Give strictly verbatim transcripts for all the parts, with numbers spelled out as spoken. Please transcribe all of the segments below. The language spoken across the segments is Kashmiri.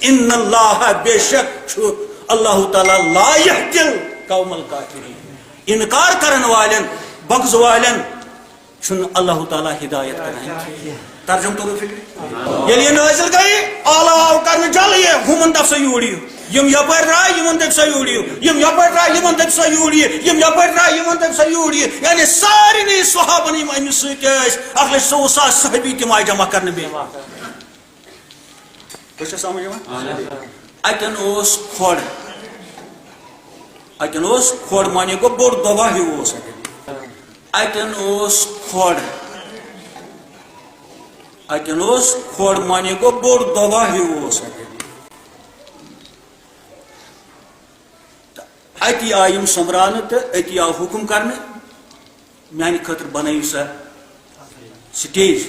ان اللہ، بے شک چھُ اللہ تعالیٰ، لا یہدی القوم الکافرین، انکار کرن والٮ۪ن، بغض والٮ۪ن چھُنہٕ اللہ تعالیٰ ہدایت کران۔ ترجمہٕ توٚرُو فکرِ؟ ییٚلہِ یہِ نٲزِل گٔیہِ، اعلیٰ آو کرنہٕ جل، یہِ ہُمن دپ سا یوٗرۍ یِیِو، یِم یپٲرۍ درٛاے، یِمن دٔپۍ سا یوٗرۍ یِیِو، یِم یپٲرۍ درٛاے، یِمن دٔپۍ سا یوٗرۍ یِیِو، یِم یپٲرۍ درٛاے، یِمن دٔپۍ سا یوٗرۍ یِیِو۔ یعنی سارنٕے صحابن، یِم أمِس سۭتۍ ٲسۍ، اکھ لچھ ژوٚوُہ ساس صحابی، تِم آیہِ جمع کرنہٕ بیٚیہِ۔ تۄہہِ چھا سمجھ یِوان؟ اتٮ۪ن اوس کھۄڑ، اتٮ۪ن اوس کھۄڑ، معنی گوٚو بوٚڑ دۄباہ ہیوٗ اوس اتٮ۪ن۔ اتٮ۪ن اوس کھۄڑ، اتٮ۪ن اوس کھۄڑ، معنی گوٚو بوٚڑ دۄباہ ہیوٗ اوس اتٮ۪ن۔ تہٕ اتی آیہِ یِم سۄمبراونہٕ تہٕ اتی آو حُکُم کرنہٕ، میانہِ خٲطرٕ بنٲیِو سا سٹیج،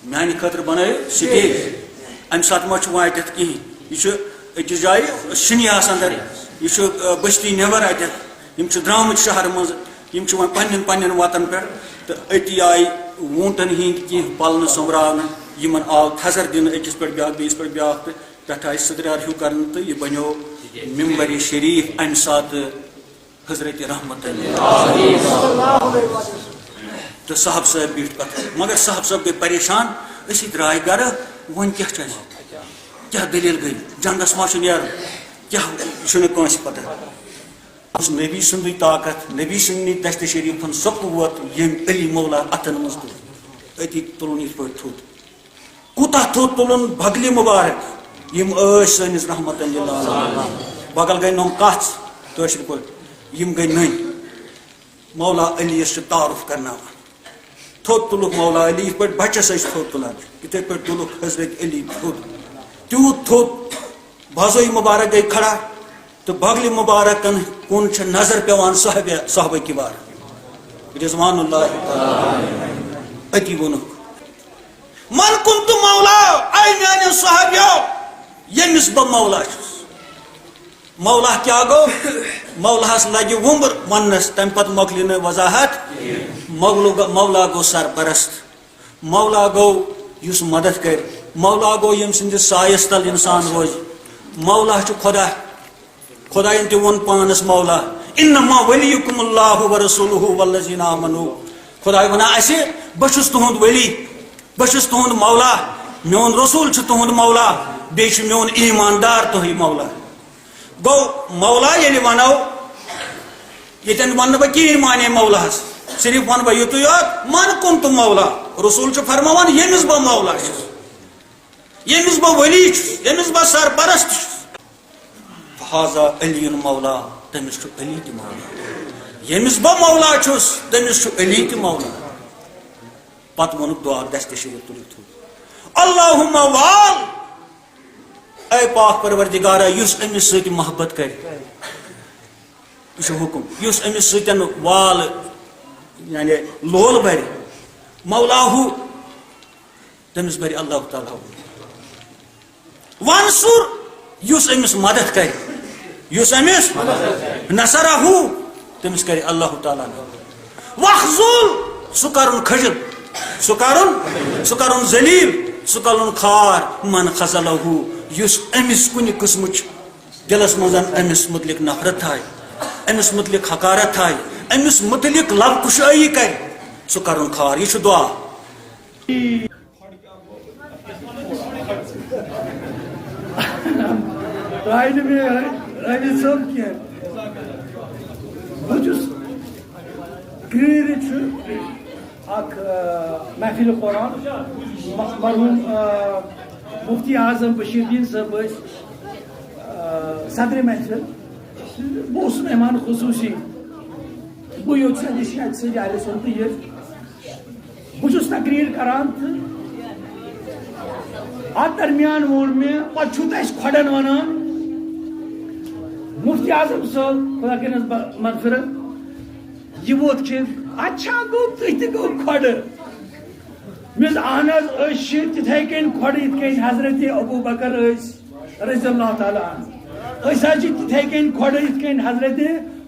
میانہِ خٲطرٕ بنٲیِو سٹیج۔ امہِ ساتہٕ ما چھُ وۄنۍ اتٮ۪تھ کِہیٖنۍ؟ یہِ چھُ أکِس جایہِ شِنیاہس اندر، یہِ چھُ، آ، بستی نٮ۪بر اتٮ۪تھ۔ یِم چھِ درٛامٕتۍ شہرٕ منٛز، یِم چھِ وۄنۍ پننٮ۪ن پننٮ۪ن وطن پٮ۪ٹھ۔ تہٕ أتی آیہِ ووٗنٹن ہٕنٛدۍ کینٛہہ پلنہٕ سۄمبراونہٕ، یِمن آو تھزر دِنہٕ، أکِس پٮ۪ٹھ بیٛاکھ، بیٚیِس پٮ۪ٹھ بیٛاکھ، تہٕ پٮ۪ٹھٕ آیہِ سٕدریٛار ہیوٗ کرنہٕ، تہٕ یہِ بنیوو ممبرِ شریف امہِ ساتہٕ۔ حضرت رحمت اللہ۔ تہٕ صاحب صٲب بیٖٹھ پتہٕ، مگر صاحب صٲب گٔے پریشان، أسی درٛاے گرٕ، وۄنۍ کیٛاہ چھُ اَسہِ؟ کیٛاہ دٔلیٖل گٔے؟ جنگس ما چھُ نیرُن؟ کیٛاہ، چھُنہٕ کٲنٛسہِ پتہ۔ اوس نبی سُنٛدُے طاقت، نبی سٕنٛدِ دستِ شریٖفن سُہ قوت، ییٚمۍ علی مولا اتھن منٛز تُل۔ أتی تُلُن یِتھ پٲٹھۍ تھوٚد۔ کوٗتاہ تھوٚد تُلُن بغلہِ مُبارک، یِم ٲسۍ سٲنِس رحمتن للعالمین۔ بغل گٔے نۄم کَژھ کٲشِر پٲٹھۍ، یِم گٔے نٔنۍ۔ مولا علی یَس چھُ تعارُف کرناوان۔ تھوٚد تُلُکھ مولا علی، یِتھ پٲٹھۍ بَچَس ٲسۍ تھوٚد تُلان، یِتھَے پٲٹھۍ تُلُکھ حضرت علی تھوٚد۔ تیوٗت تھوٚد، بازوی مُبارک گٔے کھڑا، تہٕ بغلہِ مُبارکن کُن چھِ نظر پٮ۪وان صحابہ، صحابہ کبار رضوان اللہ تعالیٰ۔ أتی ووٚنُکھ، من کنت مولا، اے میانیو صحابیو، ییٚمِس بہٕ مولا چھُس۔ مولا کیٛاہ گوٚو؟ مولاہس لگہِ وُمبر وننس، تمہِ پتہٕ مۄکلہِ نہٕ وضاحت۔ مولا گوٚو، مولا گوٚو سرپرست، مولا گوٚو یُس مدد کرِ، مولا گوٚو ییٚمہِ سٕنٛدِس سایس تل انسان روزِ۔ مولا چھُ خدا۔ خدایَن تہِ ووٚن پانَس مولا، "انما ولیکم اللہ ورسولہ والذین آمنوا"۔ خداے وَنان اَسہِ، "بہٕ چھُس تُہُنٛد ولی، بہٕ چھُس تُہُنٛد مولا، میون رسول چھُ تُہُنٛد مولا، بیٚیہِ چھُ میون ایماندار تُہٕے مولا۔" گوٚو مولا ییٚلہِ وَنو، ییٚتٮ۪ن وَنہٕ نہٕ بہٕ کِہیٖنۍ معنی مولاہَس، صرف وَنہٕ بہٕ یُتُے یوت، "من کنت مولا"۔ رسول چھُ فرماوان، ییٚمِس بہٕ مولا چھُس، ییٚمِس بہٕ ولی چھُس، ییٚمِس بہٕ سرپرست چھُس۔ فہذا علی مولا، تٔمِس چھُ علی تہِ مولا۔ ییٚمِس بہٕ مولا چھُس، تٔمِس چھُ علی تہِ مولا۔ پتہٕ ووٚنُکھ دعا، دستِ شریف تُلِتھ تھوٚد۔ اللہم وال، اے پاک پروردگارا، یُس أمِس سۭتۍ محبت کرِ، یہِ چھُ حُکُم، یُس أمِس سۭتۍ وال، یعنی لول بَرِ، مولاہو، تٔمِس بَرِ اللہ تعالیٰ۔ وانصر، یُس أمِس مدد کرِ، یُس أمِس نصرہ، تٔمِس کرِ اللہ تعالیٰ۔ وخذل، سُہ کرُن خجل، سُہ کرُن، سُہ کرُن ذلیل، سُہ کرُن خار۔ من خذلہ، یُس أمِس کُنہِ قٕسمٕچ دِلس منٛز أمِس مُتعلق نفرت تھایہِ، أمِس مُتعلق حقارت تھایہِ، أمِس مُتعلق لب کُشٲیی کرِ، سُہ کرُن خار۔ یہِ چھُ دعا۔ تۄہہِ نہٕ مےٚ رٔوِتھ صٲب کینٛہہ۔ بہٕ چھُس کرٛیٖرِ چھُ اکھ، آ، محفل قرآن، م-، مرحوم، آ، مفتی اعظم بشیر الدین صٲب ٲسۍ، آ، صدرِ محفل۔ بہٕ اوسُس مہمان خصوٗصی۔ بہٕ یوٚت سا نِش اَتہِ سۭتۍ آلہِ سُنٛد تہٕ یہِ۔ بہٕ چھُس تقریر کران تہٕ اتھ درمیان ووٚن مےٚ، "پتہٕ چھُو تُہۍ اَسہِ کھۄڈن ونان؟" مفتی اعظم صٲب، خدا کٔرِنَس ب-، مغفرت، یہِ ووت کہِ، "اچھا گوٚو، تُہۍ تہِ گوٚو کھۄڈٕ؟" مےٚ دوٚپُس، "اہن حظ، أسۍ چھِ تِتھَے کٔنۍ کھۄڈٕ، یِتھ کٔنۍ حضرت ابو بکر ٲسۍ۔" رضی اللہ تعالیٰ عنہ۔ أسۍ حظ چھِ تِتھَے کٔنۍ کھۄڈٕ یِتھ کٔنۍ حضرت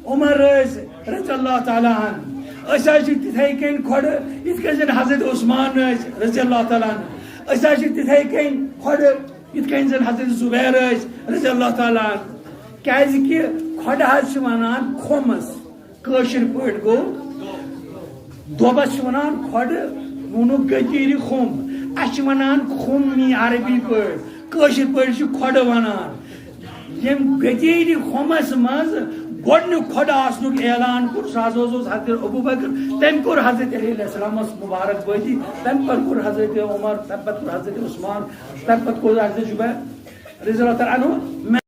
عمر ٲسۍ رضی اللہ تعالیٰ عنہ۔ أسۍ حظ چھِ تِتھَے کٔنۍ کھۄڈٕ یِتھ کٔنۍ زَن حضرت عثمان ٲسۍ رضی اللہ تعالیٰ عنہ۔ أسۍ حظ چھِ تِتھَے کٔنۍ کھۄڈٕ یِتھ کٔنۍ زن حضرت زبیر ٲسۍ رضی اللہ تعالیٰ عنہ۔ کیازِ کہِ کھۄڈٕ حظ چھِ ونان کھومس، کٲشِر پٲٹھۍ گوٚو دوبس چھِ ونان کھۄڈٕ، ووٚنُکھ گٔتیٖرِ خوٚم، اسہِ چھِ ونان خوٚم عربی پٲٹھۍ، کٲشِر پٲٹھۍ چھِ کھۄڈٕ ونان۔ ییٚمہِ گٔتیٖرِ خوٚمس منٛز گۄڈٕنیُک کھۄڈٕ آسنُک اعلان کوٚر، سُہ حظ اوس حضرت ابو بکر، تٔمۍ کوٚر حضرت علی علیہ السلامس مبارک بٲدی، تمہِ پتہٕ کوٚر حضرت عمر، تمہِ پتہٕ کوٚر حضرت عثمان، تمہِ پتہٕ کوٚر حضرت زبیر رضی اللہ تعالیٰ عنہ۔